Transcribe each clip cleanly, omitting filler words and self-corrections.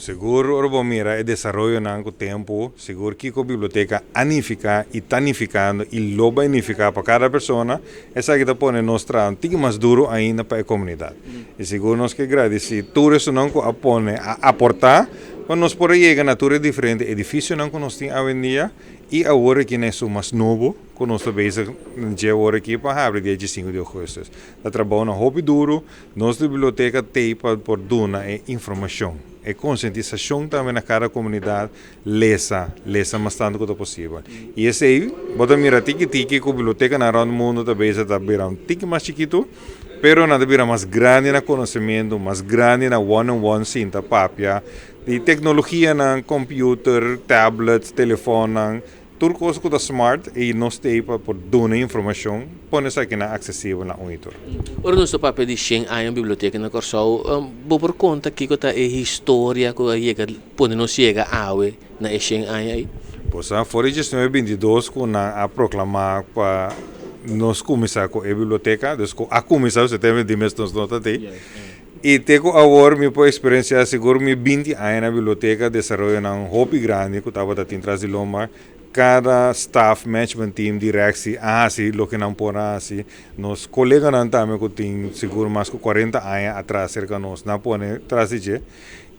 Sigur ora bo mira e desaroyonan ku tempu, sigur kiko biblioteka a nifiká i ta nifikando i lo bai nifiká pa kada persona, esaki ta pone nos traha un tiki mas duru ainda pa e komunidat. I sigur nos ke gradisí tur esunnan ku a pone, a aportá pa nos por a yega na tur e diferente edifisionan ku nos tin awendia i awor aki na esun mas nobo ku nos ta bezig dje awor aki pa habri dia 5 di ougùstùs. Ta trabounan hopi duru. Nos biblioteka t'ei pa por duna e informashon, e konsientisashon tambe na kada komunidat, lesa, lesa mas tantu ku ta posibel. I esei bo ta mira tiki tiki ku bibliotekanan rònt mundu ta bezig ta bira un tiki mas chikitu, pero nan ta bira mas grandi na konosementu, mas grandi na one on one sinta papia di teknologianan, computer, tablets, telefònnan. Tur kos ku ta smart i nos t'ei pa por duna informashon, pone esakinan aksesibel na un i tur. Ora nos ta papia di 100 aña biblioteka na Kòrsou, bo por konta kiko ta e historia ku a yega pone nos yega awe na e 100 aña ei? Bo sa, for di 1922 ku nan a proklamá pa nos kuminsá ku e biblioteka, dus ku a kuminsá, setembro di mes nos no ta t'ei. I te ku awor mi por eksperensiá sigur mi 20 aña na biblioteka, desaroyonan hopi grandi ku tabata tin tras di lomba. Kada staff, management team, direksie a hasi loke nan por a hasi. Nos koleganan tambe ku tin sigur mas ku 40 aña atras serka nos, nan pone tras di dje.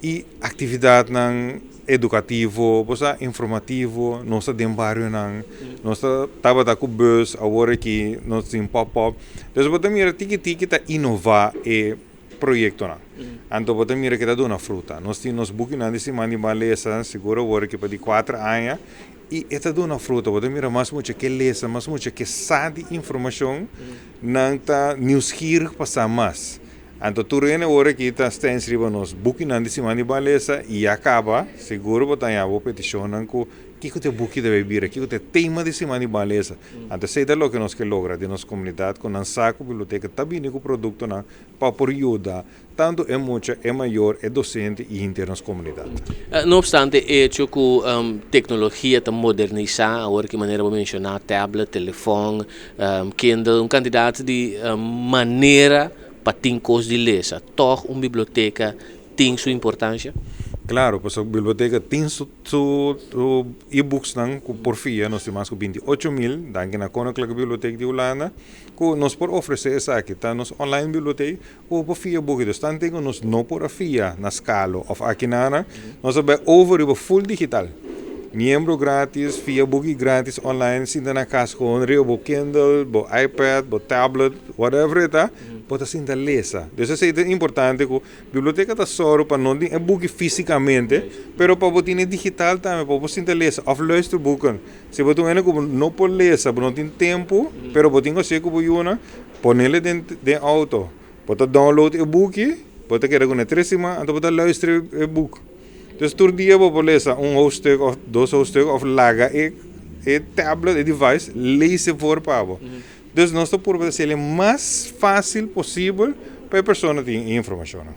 I aktividatnan edukativo, bo sa, informativo, nos ta den barionan, nos ta tabata ku bus, awor aki nos tin pop-up. Dus bo ta mira tiki tiki ta inová e proyektonan. Anto bo ta mira ku ta duna fruta. Nos tin nos bukinan di Siman di Ban Lesa, sigur awor aki pa di 4 aña, i e ta duna fruta. Bo ta mira mas mucha ke lesa, mas mucha ke sa di informashon, nan ta nieuwsgierig pa sa mas. Anto tur hende awor aki ta stens riba nos bukinan di Siman di Ban Lesa i ya kaba, sigur bo ta haña bo petishonnan ku kiko te buki debe bira, kiko te tema di Siman di Ban Lesa. Anto esei ta loke nos ke logra den nos komunidat, ku nan sa ku biblioteka ta bini ku produktonan pa por yuda tantu e mucha, e mayor, e dosente i henter nos komunidat. No obstante hecho ku teknologia ta modernisá, awor ku manera bo menshoná tablet, telefòn, Kindle, un kantidat di manera pa tin kos di lesa, tòg un biblioteka tin su importansia? Klaro, pasobra biblioteka tin su e-booksnan ku por fia, nos tin mas ku 28.000, danki na Koninklijke Bibliotheek di Hulanda, ku nos por ofresé esaki, ta nos online bibliotheek, ku por fia buki. Dus tantu ku nos no por a fia na Skalo òf aki nana, nos a bai over riba full digital. Miembro gratis, fia buki gratis online, sinta na kas gewoon riba bo Kindle, bo iPad, bo tablet, whatever e ta, bo ta sinta lesa. Dus esei ta importante ku biblioteka ta sòru pa no tin e buki físikamente, pero pa bo tin e digital tambe, pa bo sinta lesa òf luisterboeken. Si bo ta un hende ku no por lesa, bo no tin tempu, pero bo tin ku hasié ku bo yunan, ponele den auto. Bo ta download e buki, bo ta keda kuné 3 siman, anto bo ta luister e boek. Dus tur dia bo por lesa un hoofdstuk òf dos hoofdstuk òf laga e tablet, e device, lees voor pa bo. Dus nos ta purba hasié mas fásil posibel pa e persona tin informashon.